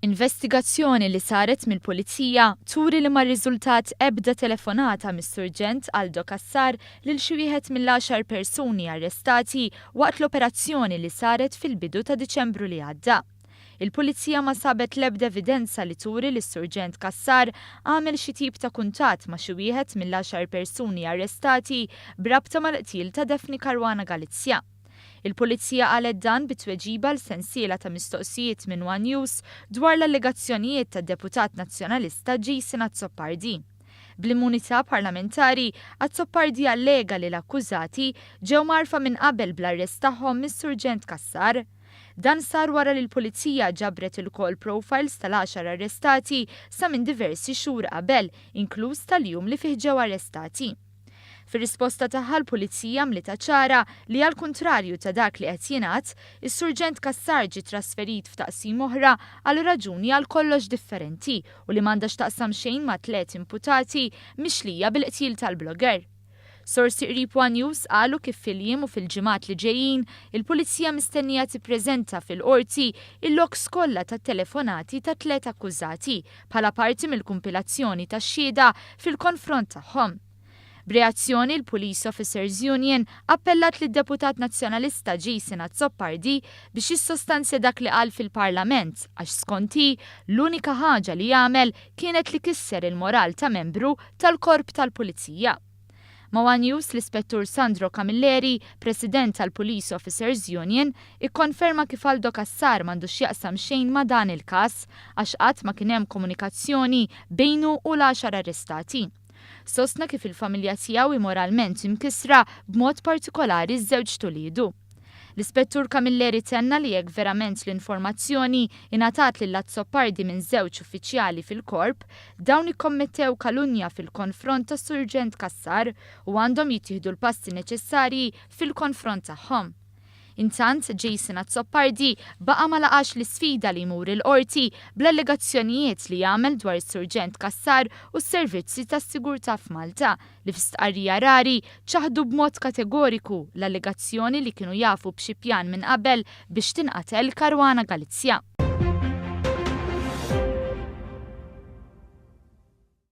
Investigazzjoni li saret mill-Pulizija turi li ma rriżultat ebda telefonata mis-Surġent Aldo Cassar lil xi wieħed mill-għaxar persuni arrestati waqt l-operazzjoni li saret fil-bidu ta' Diċembru li għadda. Il-Pulizija ma sabet l-ebda evidenza li turi li s-Surġent Cassar għamel xi tip ta' kuntatt ma' xi wieħed mill-għaxar persuni arrestati b'rabta mal-qtil ta' Daphne Caruana Galizia. Il-Pulizija qalet dan bi tweġiba għal sensiela ta' mistoqsijiet minn one News dwar l-allegazzjonijiet tad-Deputat Nazzjonalista Jason Azzopardi. Bl-immunità parlamentari, Azzopardi allega li l-akkużati ġew mgħarrfa minn qabel bl-arrest tagħhom mis-Surġent Cassar. Dan sar wara li l-Pulizija ġabret il-call profiles tal-għaxar arrestati sa minn diversi xhur qabel, inkluż tal-jum li fih ġew arrestati. Fir-risposta tagħha l-Pulizija għamlitha ċara li għall-kuntrarju ta' dak li qed jingħad, is-Surġent Cassar ġie trasferit f'taqsima oħra għal raġuni għal kollox differenti u li m'għandha x'taqsam xejn ma' tliet imputati mixlija bil-qtil tal-blogger. Sorsi qrib one News qalu kif fil-jiem u fil-ġimgħat li ġejjin, il-Pulizija mistennija tippreżenta fil-Qorti il-logs kollha tat-telefonati tat-tliet akkużati bħala parti mill-kumpilazzjoni tax-xhieda fil-konfront tagħhom. B'reazzjoni, l-Police Officers Union appellat lid-Deputat Nazzjonalista Jason Azzopardi biex jissostanzja dak li qal fil-Parlament għax skont hi, l-unika ħaġa li għamel kienet li kisser il-moral ta' membru tal-Korp tal-Pulizija. Ma' one News, l-Ispettur Sandro Camilleri, President tal-Police Officers Union, ikkonferma kif Aldo Cassar m'għandu x'jaqsam xejn ma' dan il-każ għax qatt ma kien hemm komunikazzjoni bejnu u l-għaxar arrestati. Sostna kif il-familja tiegħu hi moralment imkissra b'mod partikolari ż-żewġ t'uliedu. L-Ispettur Camilleri tenna li jekk verament l-informazzjoni ingħatat lil Azzopardi minn żewġ uffiċjali fil-Korp, dawn ikkommettew kalunja fil-konfront tas-Surġent Cassar u għandhom jittieħdu l-passi neċessarji fil-konfront tagħhom. Intant, Jason Azzopardi baqa' ma laqax l-isfida li jmur il-Qorti bl-allegazzjonijiet li għamel dwar is-Surġent Cassar u s-servizzi tas-sigurtà f'Malta li fi stqarrija rari ċaħdu b'mod kategoriku l-allegazzjoni li kienu jafu b'xi pjan minn qabel biex tinqatel Caruana Galizia.